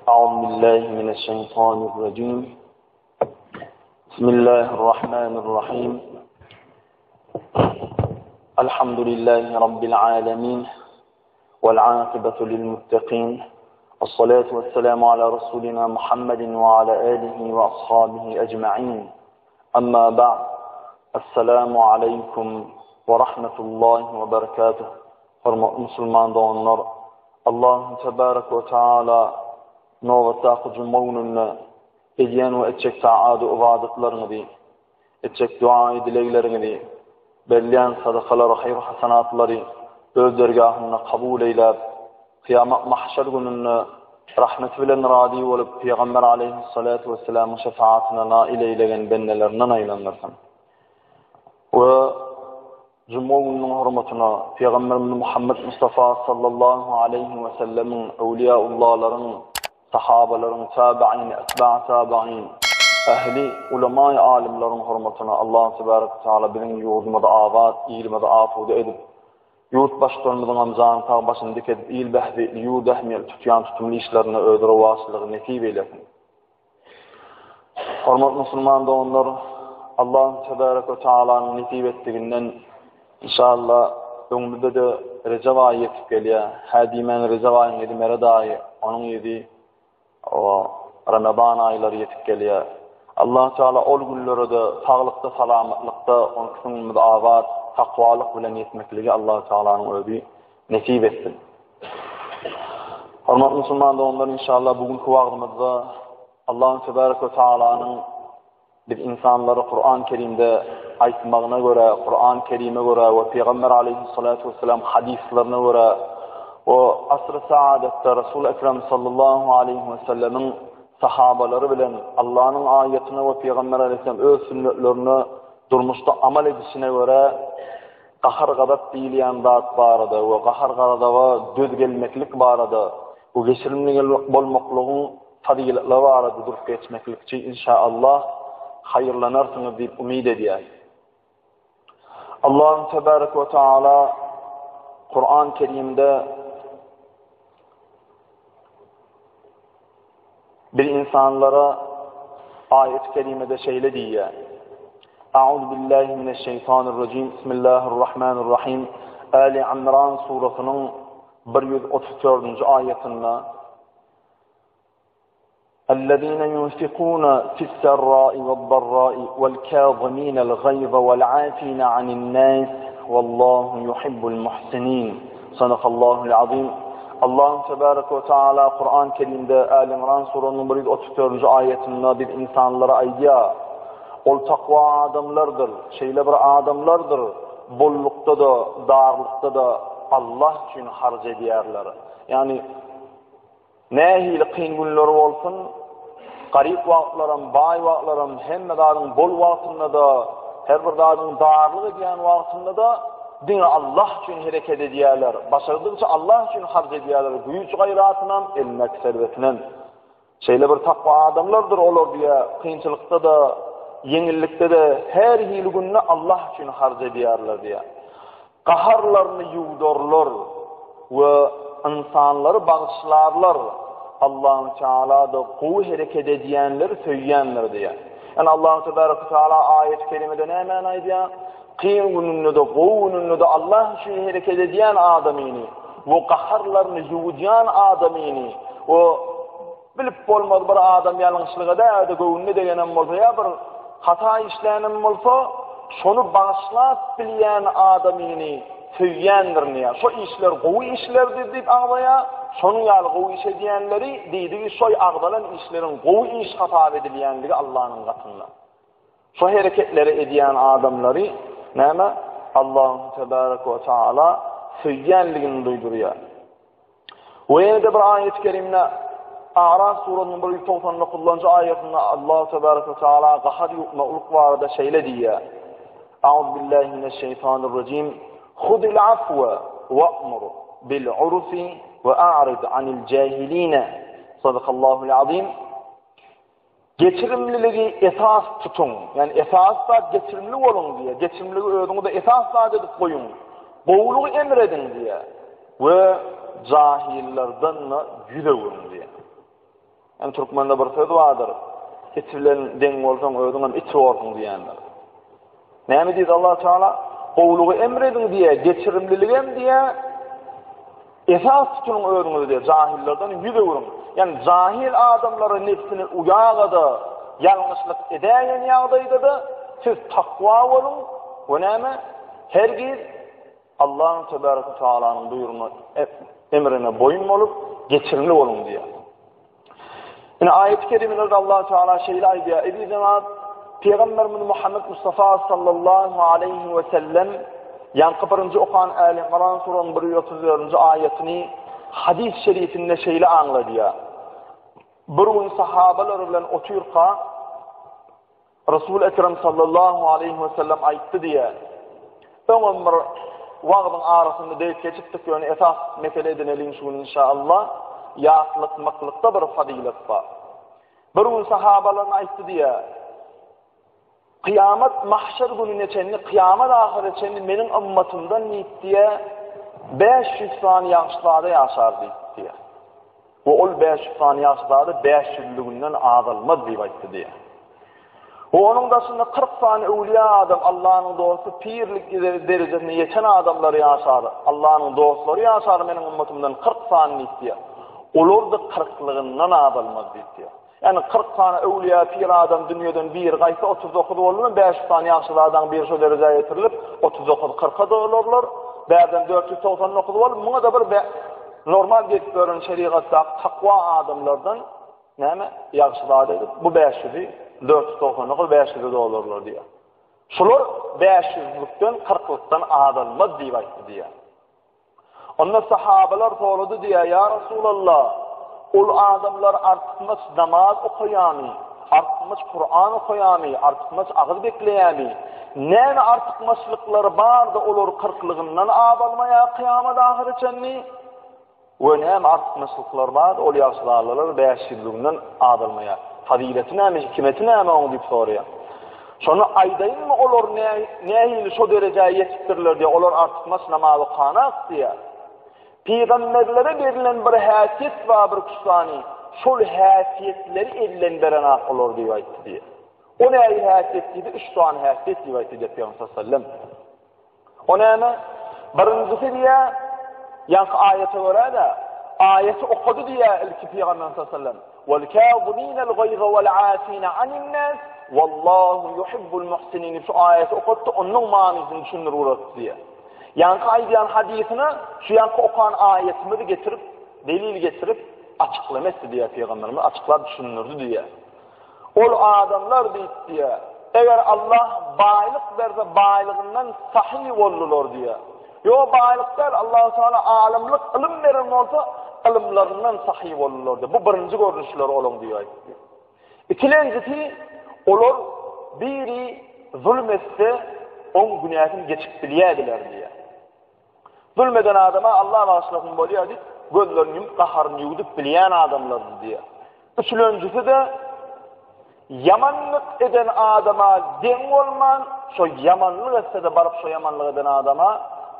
أعوذ بالله من الشيطان الرجيم بسم الله الرحمن الرحيم الحمد لله رب العالمين والعاقبة للمتقين الصلاة والسلام على رسولنا محمد وعلى آله وأصحابه أجمعين أما بعد السلام عليكم ورحمة الله وبركاته Hormatly musulman doganlar, Allahu tebarek we taala nobatdaky juma gününde edýän we etjek taat-u ybadatlaryňyzy, etjek duaýy-dilegleriňizi, berilýän sadakalary, haýyr-hasanatlary öz dergahynda kabul eýläp, kyýamat mahşer gününde rahmeti bilen razy bolup, Pygamber aleýhissalatu wessalamyň şefaatyna nail eýlegen bendelerinden aýlandyrsyn. We Juma gününiň hormatyna Pygamberimiz Muhammet Mustafa sallallahu aleýhi we sellemiň, öwliýaullalaryň, sahabalaryň, tabi'in, etba tabi'in, ähli ulamaý alymlaryň hormatyna Allah tebarek we taala biziň ýurdumyzy abat, ilimizi asuda edip, ýurt baştutanymyzyň hem jany sag, başyny dik edip, il bähbitli, ýurt ähmiýetli tutýan tutumly işlerinde öz rowaçlygy nesip eýlesin. Hormatly musulman doganlar, Allahu tebarek we taalanyň nesip etdiginden inşallah öňümizde-de Rejep aýy ýetip gelýär. Hä diýmän Rejep aýyň ýedi Meret aýy, onuň ýedi o Ramazan aýlary ýetip gelýär. Allah Teala ol günlere-de saglykda, salamatlykda, onki süňňümiz abat, takwalyk bilen ýetmekligi Allah Tealanyň özi nesip etsin. Hormatly musulman doganlar, inşallah bu günki wagtymyzda Allahu tebarek we taalanyň biz insanlara Kur'an Kerimde aýtmagyna görä, Kur'an Kerime görä we Pygamber aleyhissalatu vesselam hadislaryna görä we asr-y saadatda Resul Ekrem sallallahu aleyhi we sellemiň sahabalary bilen Allah'yň aýatyna we Pygamber aleyhissalam öz sünnetlerine durmuşda amal edişine görä Gahar-gazap diýilýän zat barada we gahar-gazaba döz gelmeklik barada we geçirimli bolmaklygyň fazyletlary barada durup geçmeklikçi inşaallah haýyrlanarsyňyz diýip umyt edýäs. Allahu tebarek we taala Kur'an Kerimde Biz insanlara aýat-y kerimede şeýle diýýär. A'udhu billahi mineşşeýtanirrajim. Bismillahirrahmanirrahim. Ali Imran surasynyň 134-nji aýatynda Ellezine yunfikuna fis-serra'i wed-darra'i wel-kaziminel gayza wel-afina anin-nas wallahu yuhibbul muhsinin. Sadakallahul azim. Allahu tebarek we taala Kur'an Kerimde Ali Imran surasynyň 134-nji aýatynda biz insanlara aýdýar. Ol takwa adamlardyr, şeýle bir adamlardyr, bollukda-da, darlykda-da Allah üçin harç edýärler. Ýagny Nähili kyn günleri bolsun, garyp wagtlaram, baý wagtlaram, hemme zadyň bol wagtynda-da, her bir zadyň darlyk edýän wagtynda-da diňe Allah üçin hereket edýärler. Başardygyça Allah üçin harç edýärler, güýç-gaýratynam, elindäki serwetinem. Şeýle bir takwa adamlardyr olar diýýär, kynçylykda-da, ýeňillikde-de her hili günde Allah üçin harç edýärler diýýär. Gaharlaryny ýuwdarlar we ynsanlary bagyşlarlar, Allahu Teala-da gowy hereket edýänleri söýýändir diýýär. Ýani Allahu Tebaraka we Teala aýat-y kerimede nämäni aýdýar? Kyn gününde-de, gowy gününde-de Allah üçin hereket edýän adamyny we gaharlaryny ýuwudýan adamyny we Bilip bolmaz bir adam ýalňyşlyk edäýde göwnüne degenem bolsa ýa bir hata işlänem bolsa, şony bagyşlap bilýän adamyny söýýändirin diýýär. Şo işler gowy işlerdir diýip agzaýar. Şonuň ýaly gowy iş edýänleri diýdigi şoý agzalan işleriň gowy iş hasap edilýänligi Allanyň gatynda. Şo hereketleri edýän adamlary näme Allahu tebarek we taala söýýänligini duýdurýar. We ýene-de bir aýat-y kerimde A'raf surasynyň 199-njy aýatynda Allahu tebarek we taala gahar ýuwutmaklyk barada şeýle diýýär. A'udhu billahi mineşşeýtanirrajim. Hudil afwa wa'mur bil urfi we a'rid anil jahilin. Sadakallahul azim. Geçirimliligi esas tutuň. Ýagny esas zat geçirimli boluň diýýär. Geçirimliligi özüňize esas zat edip goýuň. Gowulygy emr ediň diýýär. We jahillerden-de ýüz öwrüň diýýär. Ýani türkmende bir söz bardyr. It bilen deň bolsaň özüňem it borsuň diýendir. Näme diýdi Allah Teala? Gowlugy emr ediň diýe, geçirimlilik hem diýe. Esas tutunyň özüňizi diýe, jahillerden ýüz öwrüň. Ýani jahil adamlara nefsini uýaga-da ýalňyşlyk edäýen ýagdaýda-da siz takwa boluň we näme? Hergiz Allahyň tebarek we taalanyň buýrugyna, emrine boýun bolup, geçirimli boluň diýýär. Ine aýat-y kerimelerde Allah Teala şeýle aýdýar: Eziz jemaat, Pygamberimiz Muhammed Mustafa sallallahu aleyhi we sellem ýaňky birinji okan Äli Imran surasynyň 134-nji aýatyny hadys şerifinde şeýle aňladýar. Bir gün sahabalar bilen otyrka Resul Ekrem sallallahu aleýhi we sellem aýtdy diýýär. Öňem bir wagzyň arasynda degip geçipdik, ýöne esas mesele edineliň şu gün inşallah. Ýatlatmaklykda bir fazylet bar. Bir gün sahabalaryna aýtdy diýýär. Kyýamat mahşer gününe çenli, kyýamat ahyra çenli meniň ymmatymdan diýip diýýär, 500 sany ýagşyzada ýaşar diýip diýýär. We ol 500 sany ýagşyzada 5 ýüzlüginden azalmaz diýip aýtdy diýýär. We onuň daşynda 40 sany öwlüýä adam, Allanyň dosty, pirlik derejesine ýeten adamlar ýaşar. Allanyň dostlary ýaşar meniň ümmetymdan 40 sany diýip diýýär. Olar-da kyrklygyndan azalmaz diýip diýýär. Ýagny 40 sany öwlüýä, pir adam dünýeden biri gaýtsa 39 boldumy, 500 sany ýagşyzadaň biri şo derejä ýetirilip, 39 kyrka dolarlar. Bärden 499 bolup, muňa-da bir normal gezip ýören şerigatdaky takwa adamlardan Näme? Ýagşy zat edip, bu 500-i 499 500-e dolarlar diýýär. Şular 500-lükden, 40-lykdan azalmaz diýip aýtdy diýýär. Onda sahabalar sorady diýýär, ýa Resulallah, ol adamlar artykmaç namaz okaýarmy, artykmaç Kur'an okaýarmy, artykmaç agyz bekleýärmi? Näme artykmaçlyklary bardy olar kyrklygyndan azalmaýar kyýamat ahyra çenli? We näme artykmaçlyklar bar, ol ýagşyzadalar bäş ýüzlüginden azalmaýar. Fazileti näme, hikmeti näme oň diýip soraýar. Şonda aýdaýynmy olar nähili şo derejä ýetipdirler diýýär, olar artykmaç namaz okanak diýýär. Pygamberlere berlen bir häsiýet bar bir küsany, şol häsiýetleri elden berenak olar diýip aýtdy diýýär. O nähili häsiýet diýdi, üç sany häsiýet diýip aýtdy diýýär Pygamber sallallahu aleyhi ve sellem. O näme? Birinjisi diýýär, ýaňky aýata görä-de, aýaty okady diýýär ilki Pygamber sallallahu aleyhi ve sellem. Wal kaziminel gaýza wal afina anin nas wallahu yuhibbul muhsinin. Şu aýaty okatdy, onuň manysyny düşündirip uratdy diýýär. Ýaňky aýdýan hadysyna şu ýaňky okan aýatymyzy getirip, delil getirip açyklama etdi diýýär Pygamberimiz, açyklap düşündirdi diýýär. Ol adamlar diýip diýýär, eger Allah baýlyk berse baýlygyndan sahy boldular diýýär. Ýok baýlyk däl, Allahu Teala alymlyk, ylym beren bolsa, ylymlaryndan sahy boldular diýýär. Bu birinji görnüşleri olaň diýip aýtdy. Ikilenjisi olar biri zulum etse, oň günäsini geçip bilýärdiler diýýär. Zulm eden adama Allah bagyşlasyn bolýar diýip, gözlerini ýumup, gaharyny ýuwdup bilýän adamlardy diýýär. Üçülenjisi-de ýamanlyk eden adama deň bolman, şo ýamanlyk etse-de baryp şo ýamanlyk eden adama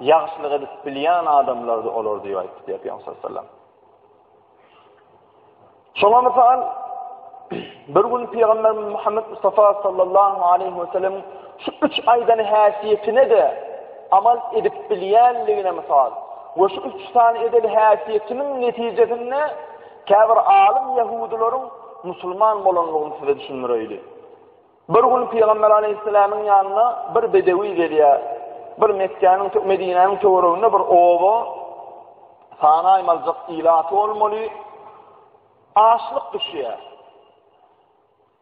ýagşylyk edip bilýän adamlardy olar diýip aýtdy diýýär Pygamber sallallahu aleyhi ve sellem. Şoňa mysal bir gün Pygamberimiz Muhammed Mustafa sallallahu aleyhi ve sellem şu üç aýdan häsiýetine de amal edip bilýänligine mysal we şu üç sany eden häsiýetiniň netijesinde käbir alym ýahudylaryň musulman bolanlygyny size düşündireýli. Bir gün Pygamber aleyhisselamyň ýanyna bir bedewi gelýär. Bir Mekgäniň, Medinäniň töwereginde bir oba sanaýmalyjak ilaty bolmaly. Açlyk düşýär.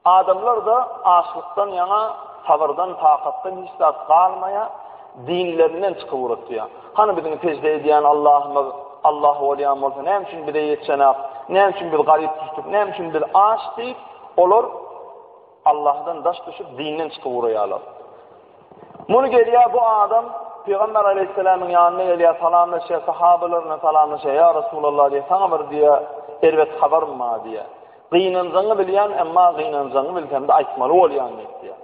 Adamlar-da açlykdan ýaňa sabyrdan, takatdan hiç zat galmaýar, dinlerinden çykyp uratýar. Hany biziň sežde edýän Allahymyz Allah bolýan bolsa, näme üçin bize ýetişenak, näme üçin biz garyp düşdük, näme üçin biz aç diýip, olar Allahdan daş düşüp, dinden çykyp uraýarlar. Muny gelýär bu adam Pygamber Aleyhisselamyň ýanyna gelýär, salamlaşýar, sahabalar bilen salamlaşýar. Ýa Resulallah diýýär, saňa bir diýýär, erbet habarym bar diýýär. Gynanjaňy bilýän, emma gynanjaňy bilsem-de aýtmaly bolýan diýýär.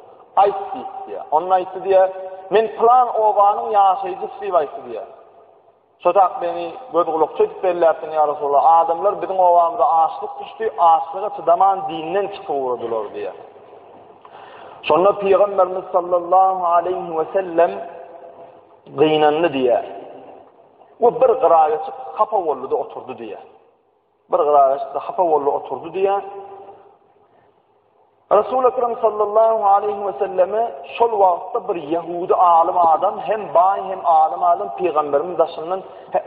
Aýt diýýär. Onda aýtdy diýýär, men plan obanyň ýaşaýjysy diýip aýtdy diýýär. Şo tak meni göz-gulakçy edip belläpdiň, ýa Resulallah. Adamlar biziň obamyza açlyk düşdi, açlyga çydaman dinden çykyp ugradylar diýýär. Şonda Pygamberimiz sallallahu aleýhi we sellem gynandy diýýär. We bir gyra geçip hapa boldy-da oturdy diýýär. Bir gyra geçdi, hapa boldy oturdy diýýär. Resul Ekrem sallallahu aleyhi ve selleme şol wagtda bir ýehudi alym adam hem baý hem alym adam pygamberiň daşyndan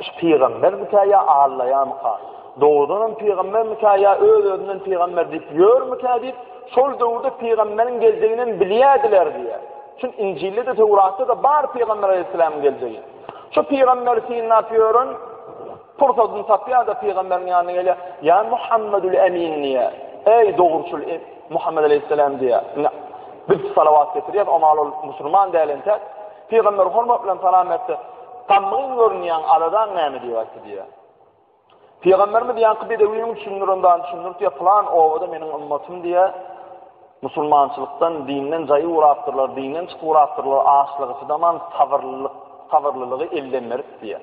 şu pygambermikä ýa allaýamyka? Dogrudan hem pygambermikä ýa öz-özünden pygamber diýip ýörmükä diýip şol döwürde pygamberiň geljegini hem bilýärdiler diýýär. Çünki Injilde-de Töwratda-da bar pygamber aleyhisselamyň geljegi. Şu pygamberi synlap ýören Pursadyny tapýar-da pygamberiň ýanyna gelýär. Ýa Muhammedül Emin diýýär. Eý dogruçyl e, Muhammed aleyhisselam diýýär. Indi biz salawat getirýäs, omal ol musulman däl entek. Pygamber hormat bilen salam berse, gamgyn görünýäň, aladaň näme diýip aýtdy diýýär. Pygamberimiz ýaňky bedewiniň düşündiren zadyny düşündirip diýýär, pylan obada meniň ymmatym diýýär, musulmançylykdan, dinden jaýy urapdyrlar, dinden çykyp urapdyrlar, açlygy çydaman sabyrlylyk, sabyrlylygy elden berip diýýär.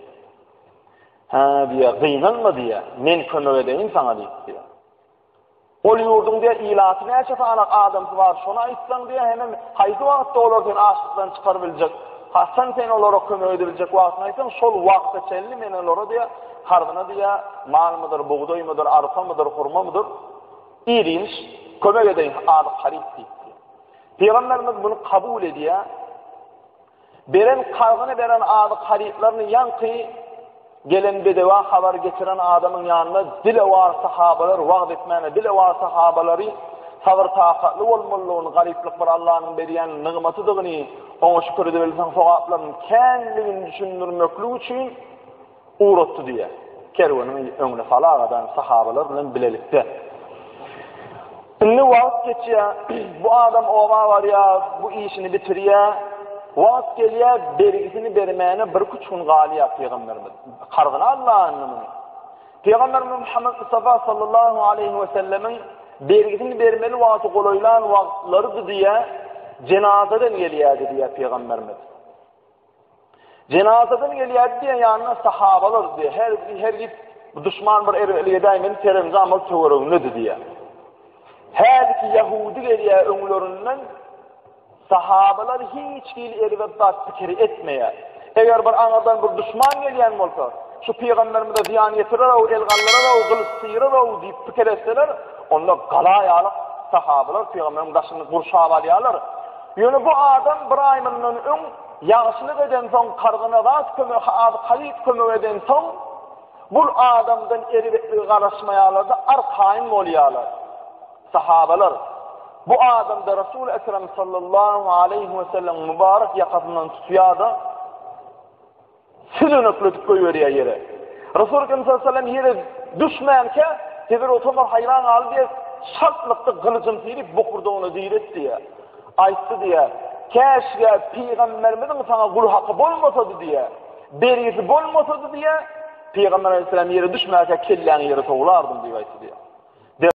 Hä, diýýär, gynanma diýýär, men kömek edeýin saňa diýip diýýär. Ol ýurduň diýýär, ilaty näçe sanak adamsy bar, şony aýtsaň diýýär, hemem haýsy wagtda olar seni açlykdan çykaryp biljek, haçan sen olara kömek edebiljek wagtyny aýtsaň, şol wagta çenli men olara diýýär, karzyna diýýär, malmydyr, bugdaýmydyr, arpamydyr, hurmamydyr, ir-iýmiş kömek edeýin, azyk-haryt diýip diýýär. Pygamberimiz muny kabul edýär. Beren karzyny beren azyk harytlaryny ýaňky gelen bedewa habar getiren adamyň ýanyna dilewar sahabalar wagyz etmäne dilewar sahabalary sabyr-takatly bolmalydygyny, garyplyk bir Allanyň berýän nygmatydygyny, oňa şükür edebilseň sogaplarynyň känligini düşündirmeklik üçin ugratdy diýýär. Kerweniň öňüne salagadan sahabalar bilen bilelikde. Indi wagt geçýär, bu adam oba barýar, bu işini bitirýär. Wagt gelýär, bergisini bermäne birküç gün galýar pygamberimiz. Karzyna aldy indi muny. Pygamberimiz Muhammed Mustafa sallallahu aleyhi we sellemiň bergisini bermeli wagty golaýlan wagtlarydy diýýär, jenazadan gelýärdi diýýär pygamberimiz. Jenazadan gelýärdi diýen ýanyna sahabalar diýýär. Her her git bu duşman bir erbetlik edäýmeli serenjam ol töweregindedi diýýär. Hälki ýahudi gelýär öňlerinden sahabalar hiç hili erbet zat pikir etmeýär. Eger bir aňyrdan bir duşman gelýän bolsa, şu pygamberimize zyýan ýetirer-ow, el galdyrar-ow, gylyç syýrar-ow diýip pikir etseler, onda gala ýaly sahabalar pygamberiň daşyny gurşap alýarlar. Ýöne bu adam bir aý mundan öň ýagşylyk edensoň, karzyna zat kömek, azyk-haryt kömek edensoň, bul adamdan erbetlige garaşmaýarlar-da, arkaýyn bolýarlar. Sahabalar, bu adamda Resul Ekrem sallallahu aleýhi we sellem mübarek ýakasyndan tutýar-da, Süzünekledip goýberýär ýere. Resul Ekrem sallallahu aleyhi ve sellem ýere düşmänkä, Hezreti Omar haýran galdy diýýär, şatlykda gylyjyny syryp bokurdagyna diretdi diýýär. Aýtdy diýýär, käşgä pygamberimiziň saňa gul haky bolmasady diýýär, bergisi bolmasady diýýär, pygamber aleyhisselam ýere düşmänkä kelläňi ýere towlardym diýip aýtdy diýýär.